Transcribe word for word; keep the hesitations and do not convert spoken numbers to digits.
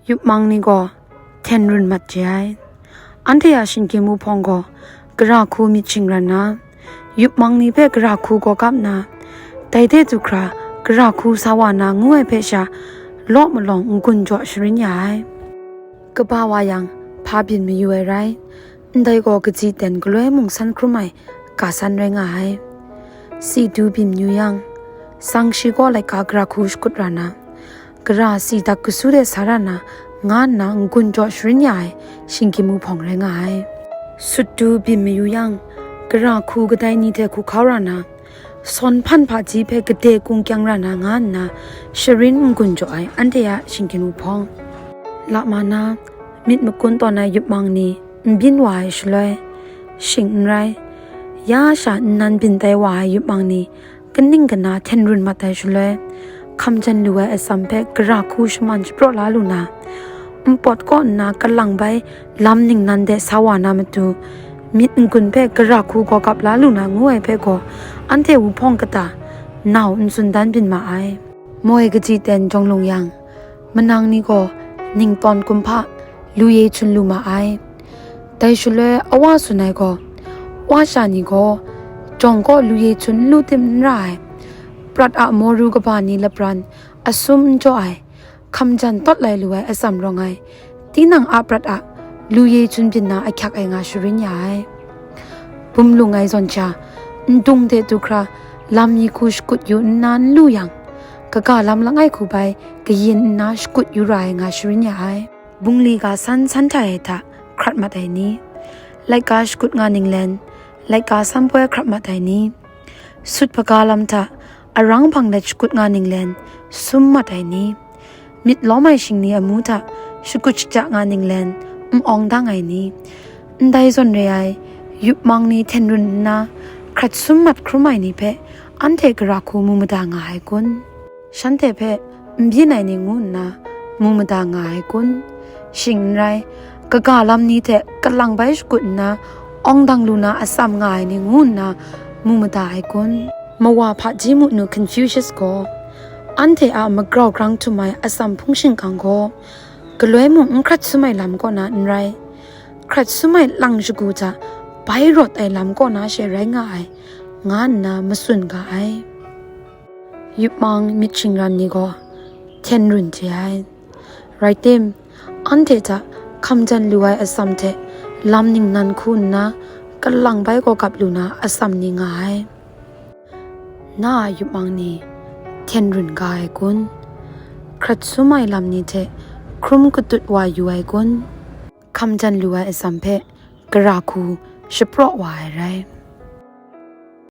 Yupmang ni gaw hten run mat je ai. Anhte a shinggyim wuhpawng gaw gara hku myit shingran na, yupmang ni hpe gara hku gawgap na, dai de du hkra gara hku sa wa na ngu ai hpe sha law malawng n-gun jaw sharin ya ai. Kaba wa yang, hpa byin mayu ai rai, ndai gaw kaji ten galoi mung san hkrum ai ga san rai nga ai. Si du byin mayu yang, sang shi gaw laika gara hku shakut ra na, gara si dak kasu de sa ra na, nga nna n-gun jaw sharin ya ai shinggyim wuhpawng rai nga ai. Sut du byin mayu yang, gara hku kadai ni hte hku hkau ra na, sawn hpan hpaji hpe gade kung kyang ra na nga nna, sharin n-gun jaw ai anhte a shinggyim wuhpawng. Lama na, myit makun tawn ai yupmang ni n byin wa ai shaloi, shing n rai, ya sha nnan byin tai wa ai yupmang ni kaning kana hten run mat ai shaloi, hkamjan lu ai atsam hpe gara hku shaman shapraw la lu na, npawt kaw nna kalang bai lam ningnan de sa wa na matu, myit n-gun hpe gara hku gawgap la lu na ngu ai hpe gaw, anhte wuhpawng kata nau n tsun dan byin ma ai. Moi kaji ten jawng lung yang, manang ni gaw ningtawn kumhpa lu ye chun lu ma ai. Dai shaloi awa tsun ai gaw, wa sha ni gaw jawng kaw lu ye chun n lu tim n ra ai, prat a maru kaba ni lapran asum n jaw ai, hkamjan tawt lai lu ai atsam rawng ai, tinang a prat a lu ye chun byin na ahkyak ai nga sharin ya ai. Bum lung ai zawn sha, ndung de du hkra lam mi hku shakut yu nna n lu yang, kaga lam langai hku bai kayin nna shakut yu ra ai nga sharin ya ai. Bungli ga san san hta e hta hkrat mat ai ni, laika shakut nga ninglen, laika san poi hkrat mat ai ni, sut hpaga lam hta arang hpang let shakut nga ninglen sum mat ai ni, myit lawm ai shingni amu hta shakut shaja nga ninglen n awng dang ai ni, ndai zawn re ai yupmang ni hten run nna hkrat sum mat hkrum ai ni hpe anhte gara hku mu mada nga ai kun? Shanhte hpe n byin ai ni ngu nna mu mada nga ai kun? Shing n rai, kaga lam ni hte kalang bai shakut nna awng dang lu na atsam nga ai ni ngu nna mu mada ai kun? Mawa hpaji munu Confucius gaw, anhte a magrau grang htum ai atsam hpung shingkang gaw, galoi mung n hkrat sum ai lam kaw na n rai, hkrat sum ai lang shagu hta bai rawt ai lam kaw na she rai nga ai, nga nna matsun ga ai. Yupmang myit shingran ni gaw hten run hte ai. Rai tim, anhte hta hkamjan lu ai atsam hte lam ningnan hku nna kalang bai gawgap lu na atsam ni nga ai. Na a yupmang ni hten run ga ai kun? Hkrat sum ai lam ni hte hkrum katut wa yu ai kun? Hkamjan lu ai atsam hpe gara hku shapraw wa ai rai.